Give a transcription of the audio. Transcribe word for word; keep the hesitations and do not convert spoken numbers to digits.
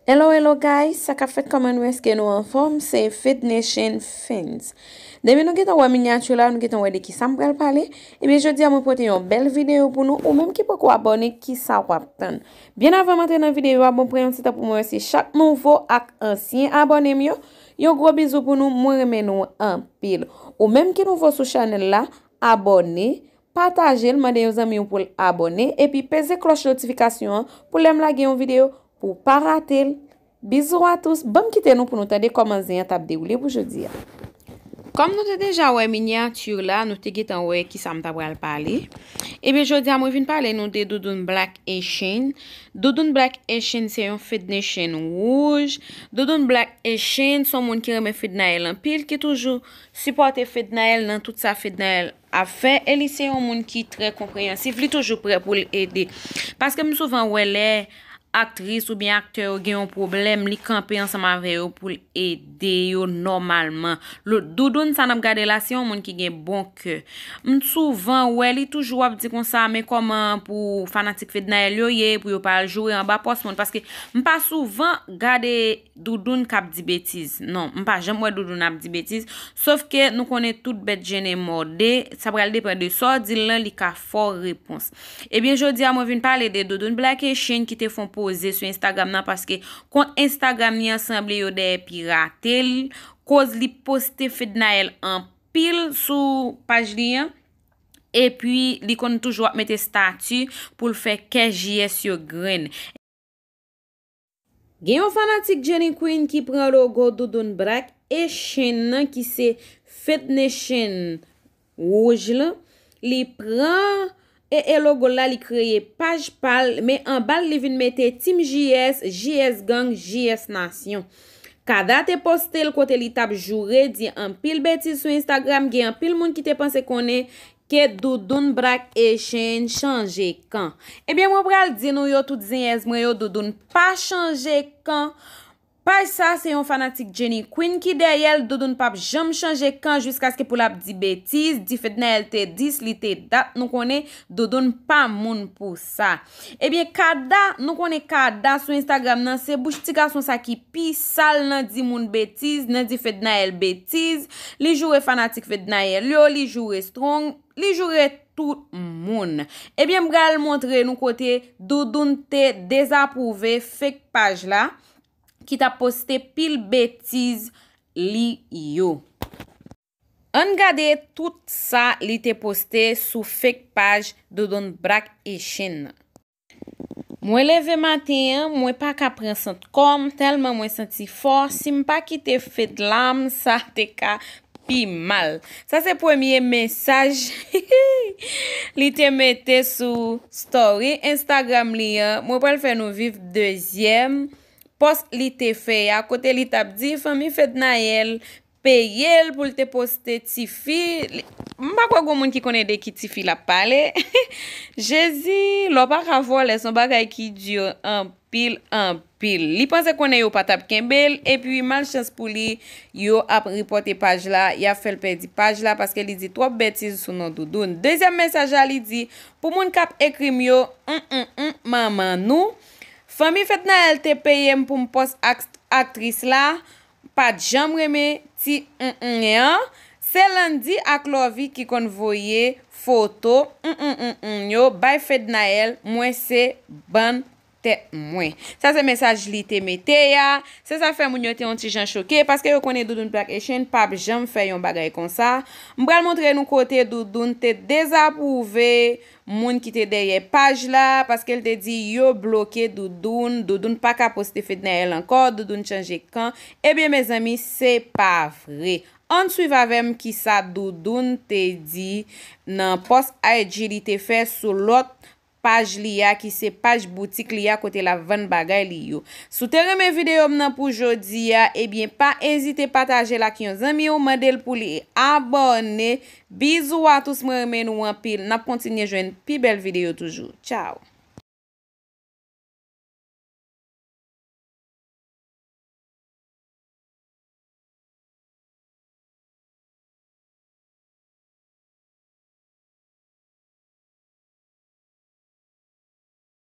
Hello, hello guys, sa k ap fèt, kòman nou, èske nou anfòm? Se Fed Nation Fans. Depi nou gentan wè minyati la, nou gentan wè de ki sa m pral pale. Ebyen, jodi a mwen pote yon bèl videyo pou nou. Ou menm ki poko abòne, ki sa w ap tann? Byen avan m antre nan videyo a, bon, pran yon ti tan pou mwen remèsye chak nouvo ak ansyen abòne m yo. Yon gwo bizou pou nou, mwen renmen nou anpil. Ou menm ki nouvo sou chanèl la, abòne, pataje l, mande yon zanmi w pou l abòne, epi peze klòch notifikasyon an pou lè m lage yon videyo, pou w pa rate l. Bizou a tous, ban m kite nou pou nou tande kòman zen an t ap dewoule pou jodi a. Kòm nou te deja wè minyati la, nou te gentan wè ki sa m ta pral pale. Ebyen, jodi a mwen vin pale nou de Doudoune Black Haitian. Doudoune Black Haitian se yon Fed Nation wouj. Doudoune Black Haitian se yon moun ki renmen Fednaelle anpil, ki toujou sipòte Fednaelle nan tout sa Fednaelle ap fè, e li se yon moun ki trè konpreyansif, li toujou prè pou l ede. Paske m souvan wè lè aktris oubyen aktè yo gen yon pwoblèm, li kanpe ansanm avè yo pou l ede yo nòmalman. Lo-, Doudoune sa n ap gade la, se yon moun ki gen bon kè. M souvan wè li toujou ap di konsa, men kòman pou fanatik Fednaelle yo ye, pou yo pa al joure anba pòs moun, paske m pa souvan gade Doudoune k ap di betiz. Non, m pa janm wè Doudoune ap di betiz. Sòf ke nou konnen tout bèt jennen mòde, sa pral depann de sa w di l lan, li ka fè w repons. Ebyen, jodi a mwen vin pale de Doudoune Black Haitian ki te fè yon poze sou Instagram nan, paske kont Instagram li an sanble yo dèyè pirate l, koz li poste Fednaelle anpil sou paj li an, epi li konn toujou ap mete stati pou l fè kè J S yo grenn. Gen yon fanatik Jenny Queen ki pran logo Doudoune Black Haitian nan ki se Fed Nation wouj lan. Li pran e, e logo l la, li kreye paj pa l, men anba l li vin mete Team J S, J S Gang, J S Nasyon. Kada te poste l kote li t ap joure, di anpil betiz sou Instagram, gen anpil moun ki te panse konnen ke Doudoune Black Haitian chanje kan. Ebyen, mwen pral di nou yo tout zenyèz mwen yo, Doudoune pa chanje kan. Paj sa se yon fanatik Jenny Queen ki dèyè l, Doudoune p ap janm chanje kan jiskaske pou l ap di betiz, di Fednaelle te dis, li te dat, nou konnen Doudoune pa moun pou sa. Ebyen, Kada, nou konnen Kada sou Instagram nan, se bouch ti gason sa ki pi sal nan di moun betiz, nan di Fednaelle betiz, li joure fanatik Fednaelle yo, li joure Strong, li joure tout moun. Ebyen, m pral montre nou kote Doudoune te dezapwouve fake paj la, ki t ap poste pil betiz li yo. Ann gade tout sa li te poste sou fake paj Doudoune Black Haitian nan. Mwen leve maten an, mwen pa ka pran sant kò m, tèlman mwen santi fò. Si m pa kite Fedlam, sa te ka pi mal. Sa se premye mesaj li te mete sou story Instagram li an. Mwen pral fè nou viv dezyèm pòs li te fè a, kote li t ap di fanmi Fednaelle peye l pou l te poste tifi. Li, m pa kwè gon moun ki konnen de ki tifi l ap pale. Jezi, lè w pa ka vòlè, se yon bagay ki di anpil, anpil. Li panse konnen yo pa t ap kenbe l, epi malchans pou li, yo ap repòte paj la, y ap fè l pèdi paj la, paske li di twòp betiz sou non Doudoune. Dezyèm mesaj la, li di, pou moun k ap ekri m yo, mm, mm, mm, manman nou. Fanmi Fednaelle te peye m pou m pòs ak-, aktris la, pa t janm renmen ti mm, mm an. Se Landy ak Lovie ki konn voye foto mm, mm, mm, mm yo bay Fednaelle, mwen se bann tèt mwen. Sa se mesaj li te mete a. Se sa k fè moun yo te yon ti jan choke, paske yo konnen Doudoune Black Haitian p ap janm fè yon bagay konsa. M pral montre nou kote Doudoune te dezapwouve moun ki te dèyè paj la, paske l te di yo bloke Doudoune, Doudoune pa ka poste Fednaelle ankò, Doudoune chanje kan. Ebyen, mezanmi, se pa vre. Ann swiv avè m kisa Doudoune te di nan pòs I G li te fè sou lòt paj li a, ki se paj boutik li a, kote l ap vann bagay li yo. Si w te renmen videyo m nan pou jodi a, ebyen, pa ezite pataje l ak yon zanmi w, mande l pou li abòne. Bizou a tous, mwen renmen nou anpil. N ap kontinye jwenn pi bèl videyo toujou. Tchao!